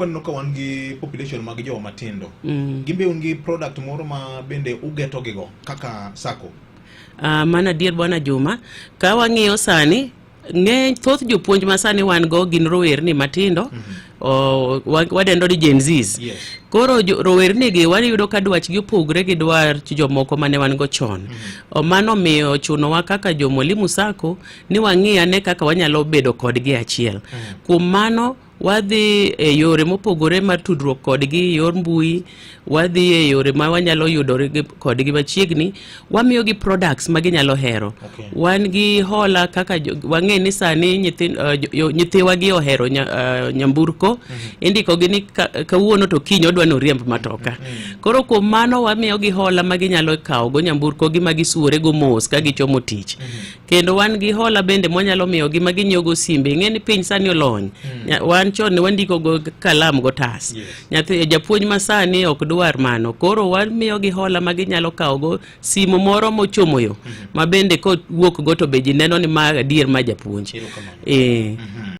Waneno ka wan gi population mag joma matindo. Gin be un gi product moro ma bende ugeto gigo kaka sacco? Mano adier, Bwana Juma. Ka wang'iyo sani, ng'eny thoth jopuonj ma sani wan go gin rowerni matindo, wadendo ni Gen Zs. Koro rowerni gi wayudo ka dwachgi opogre gi dwach jomoko mane wan go chon. Mano omiyo chunowa kaka jo Mwalimu Sacco ni wang'i ane kaka wanyalo bedo kodgi achiel. Kuom mano, wadhi e yore mopogore mar tudruok kodgi e yor mbui, wadhi e yore ma wanyalo yudore kodgi machiegni, wamiyogi products ma ginyalo hero. Wan gi hola kaka wang'e ni sani nyithiwa gi ohero nyamburko, indiko gi ni kawuono to kiny odwa ni oriemb matoka. Koro kuom mano wamiyogi hola ma ginyalo kawo go nyamburko gi ma gisuore go mos ka gichomo tich. Kendo wan gi hola bende mwanyalo miyogi ma ginyiewo go simbe. Ing'e ni piny sani olony. Wan chon ne wandiko go kalam go tas. Nyathi japuonj ma sani ok dwar mano. Koro wamiyogi hola ma ginyalo kawo go simu moro mochomo yo ma bende kowuok go to be ji neno ni ma adier ma japuonj. Erokamano.